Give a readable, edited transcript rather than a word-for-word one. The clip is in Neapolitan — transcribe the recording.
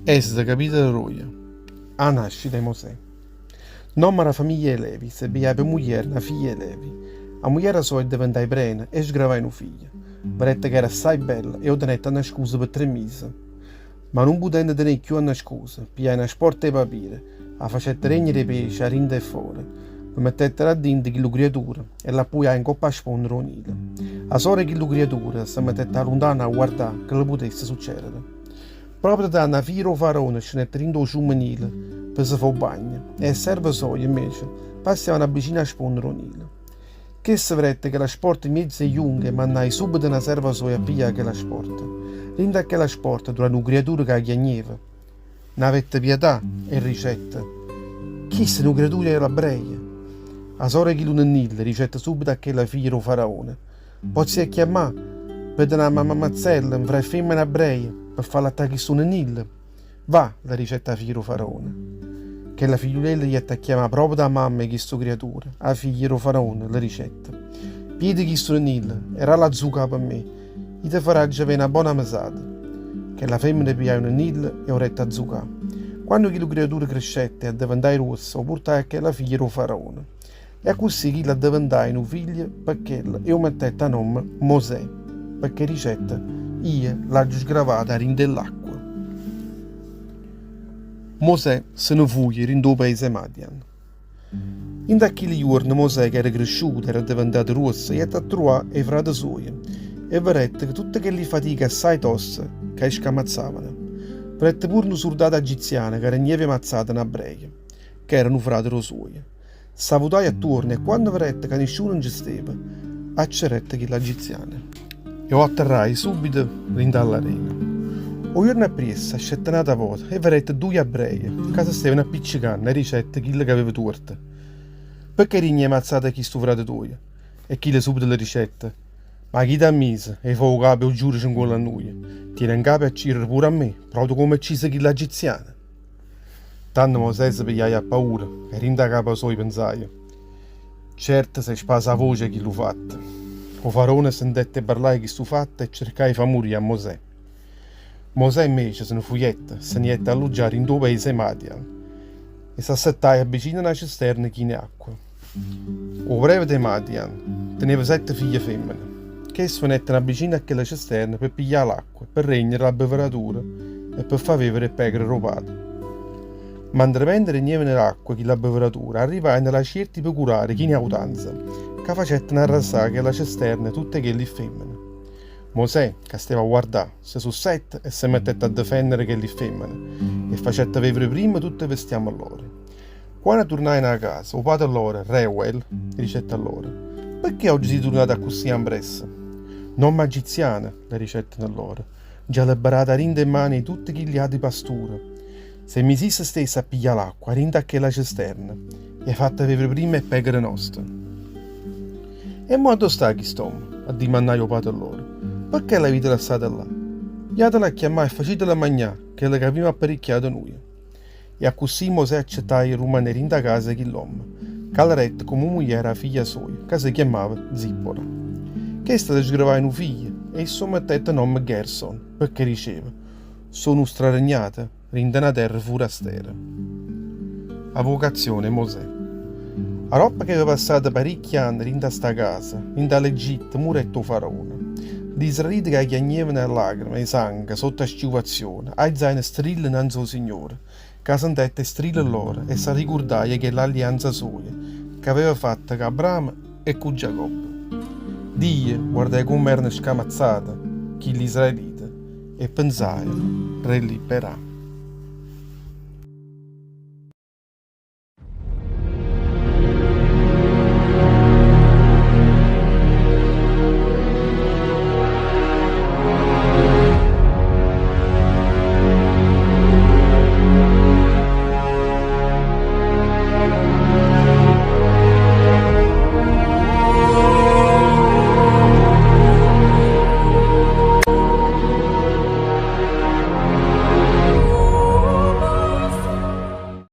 Esodo capitolo doje 'A nascita 'e Mosè. N'ommo d' 'a famiglia 'e Levi se pigliaje pe mugliera na figlia 'e Levi. A mugliera soja addeventaje prena e sgravaje nu figlio. Vedette ca era assaje bello e 'o tenette annascuso pe tre mise. Ma nun putenne tenè cchiù annascuso, pigliaje na sporta 'e papiro, 'a facette regnere 'e pece 'a dinto e fore, ve mettette là dinto chillu criaturo e l'appujaje 'ncopp' 'a sponda d' 'o Nilo. A sora 'e chillu criaturo se mettette 'a luntano a guardà che le putesse succedere. Proprio tanno 'a figlia d' 'o faraone scennette dint' 'o ciummo Nilo pe se fà 'o bagno e 'e serve soje, invece, passiavano vicino 'a sponda d' 'o Nilo. Chesta vedette chella sporta 'mmiez' 'e junche e mannaje subito na serva soja a piglià chella sporta. Dint' a chella sporta truvaje nu criaturo ca chiagneva. N'avette pietà e dicette, Chisto è nu criaturo 'e l'Abreje. A sora 'e chillu nennillo dicette subito a chella figlia d' 'o faraone, Pozz' i' a chiammà pe te na mamazzella nfra 'e femmene abreje pe fà allattà chistu nennillo? Va, le dicette 'a figlia d' 'o faraone. Chella figliulella jette a chiamà proprio 'a mamma 'e chistu criaturo, 'a figlia d' 'o faraone, le dicette, Pigliate chistu nennillo e rallo a zucà pe me, io te faraggio avè na bona mesata. Chella femmena pigliaje 'o nennillo e 'o dette a zucà. Quanno chillu criaturo crescette e addeventaje gruosso, 'o purtaje a chella figlia d' 'o faraone. E accussì chillo addeventaje nu figlio pe chella e 'o mettette a nomme Mosè, pecché dicette, Io l'aggio sgravato 'a dint' 'e ll'acqua. Mosè se ne fuje dint' 'o paese 'e Madian. Dint' a chilli juorne Mosè, che era cresciuto e era addeventato gruosso, jette a truvà 'e frate suoje e vedette tutte chelli fatiche assaje toste ca 'e scamazzavano. Vedette pure nu surdato agiziano ca regneva 'e mazzate n'abrejo, ca era nu frate d' 'o suojo. S'avutaje attuorno e quanno vedette ca nisciuno nce steva, accerette chill'agiziano e 'o atterraje subito dint' 'a ll'arena. O juorno appriesso ascette n'ata vota e vedette dduje abreje ca se stevano appiccecanno e dicette chillo c'aveva tuorto, Pecché rigne 'e mazzate a chistu frate tuojo? E chillo subito le dicette, Ma chi t'ha miso 'e fa 'o capo e 'o giudice 'ncuollo a nuje? Tiene 'ncapo 'e accirere pure a me, proprio comme accise chill'agiziano? Tanno Mosè se pigliaje appaura e dint' 'a capa soja penzaje, Certo s'è spasa 'a voce 'e chillu fatto. O faraone sentette 'e parlà 'e chistu fatto e cercaje 'e fà murì a Mosè. Mosè invece se ne fujette, se ne jette a alluggià dint' 'o paese 'e Madian e s'assettaje vicino a na cisterna china 'e acqua. O prevete 'e Madian teneva sette figlie femmene. Cheste venettero vicino a chella cisterna pe piglià l'acqua, pe regnere l'abbeveratura e pe fà vevere 'e pecore d' 'o pate. Ma 'ntramente regnevano l'acqua chill'abbeveratura, arrivajeno là cierti pecurare chine 'e autanza, ca facettero arrasà chella cisterna e tutte chelli femmene. Mosè, ca steva a guardà, se sussette e se mettette a defennere chelli femmene e facette vevere primma tutt' 'e vestiame lloro. Quanno turnajeno 'a casa, 'o pate lloro, Reuel, dicette a lloro, Pecché oggi site turnate accussì ampressa? N'ommo agiziano, le dicetteno lloro, nce ha liberato 'a dint' 'e mane 'e tutte chilli ati pasture. S'è miso isso stesso a piglià l'acqua 'a dint' a chella cisterna e ha fatto vevere primma 'e pecore noste. E mo addò sta chist'ommo? addimannaje 'o pate lloro. Pecché l'avite lassato là? Jatelo a chiammà e facitelo magnà chello che avimmo apparicchiato nuje. E accussì Mosè accettaje 'e rummanè dint' 'a casa 'e chill'ommo, ca le dette comme mugliera 'a figlia soja, ca se chiammava Zippora. Chesta le sgravaje nu figlio e isso 'o mettette nomme Gerson, pecché diceva, So' nu straregnato dint' 'a na terra furastera. A vocazione 'e Mosè. Aropp' che aveva passato paricchi anni dint' 'a sta casa, dint' 'a l'Egitto, murette 'o faraone. L'israelite ca chiagnevano 'e lacrime 'e sanghe sotto 'a schiuvazione, aizajeno strille 'nnanze 'o Signore, ca sentette 'e strille lloro e s'arricurdaje 'e chella allianza soja ca aveva fatta cu Abramo e cu Giacobbe. Dio guardaje comme erano scamazzate chill'israelite e penzaje d' 'e liberà.